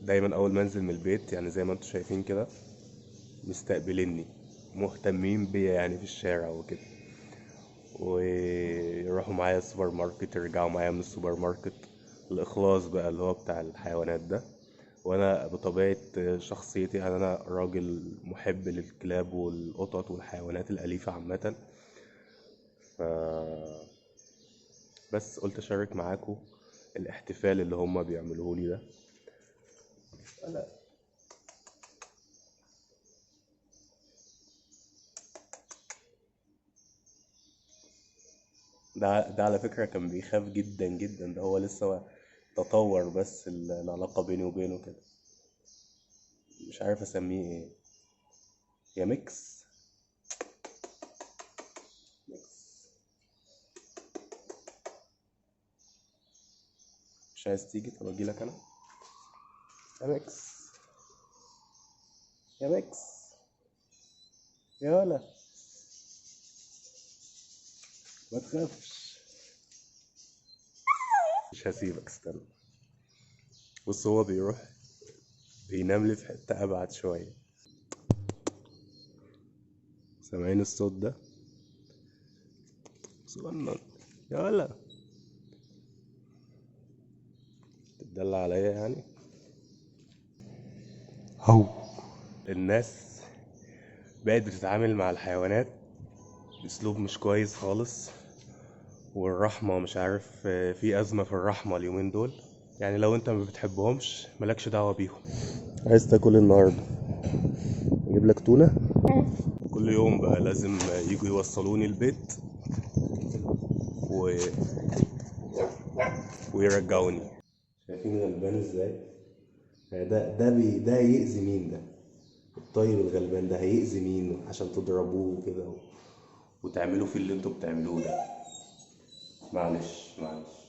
دايما اول ما انزل من البيت يعني زي ما انتم شايفين كده مستقبليني، مهتمين بيا يعني في الشارع وكده، ويروحوا معايا السوبر ماركت، يرجعوا معايا من السوبر ماركت. الإخلاص بقى اللي هو بتاع الحيوانات ده. وأنا بطبيعة شخصيتي يعني أنا راجل محب للكلاب والقطط والحيوانات الأليفة عامة، ف بس قلت أشارك معاكم الاحتفال اللي هما بيعملوه لي ده. لا. ده على فكرة كان بيخاف جدا جدا، ده هو لسه تطور بس العلاقة بيني وبينه كده، مش عارف اسميه ايه، يا ميكس ميكس. مش عايز تيجي؟ طب اجيلك انا. يا ميكس يا ميكس يا ولا ما تخافش، مش هسيبك، استنى. بص هو بيروح بينام لي في حتة أبعد شوية. سامعين الصوت ده؟ صغنن يا ولا تتدلع عليا يعني. هو الناس بقت بتتعامل مع الحيوانات بأسلوب مش كويس خالص، والرحمة مش عارف، في أزمة في الرحمة اليومين دول. يعني لو انت ما بتحبهمش مالكش دعوة بيهم. عايز تاكل النهاردة؟ اجيب لك تونة؟ كل يوم بقى لازم يجوا يوصلوني البيت ويرجعوني. شايفين غلبان ازاي؟ ده يأذي مين ده؟ الطيب الغلبان ده هيأذي مين عشان تضربوه كده وتعملوا فيه اللي انتوا بتعملوه ده؟ معلش معلش.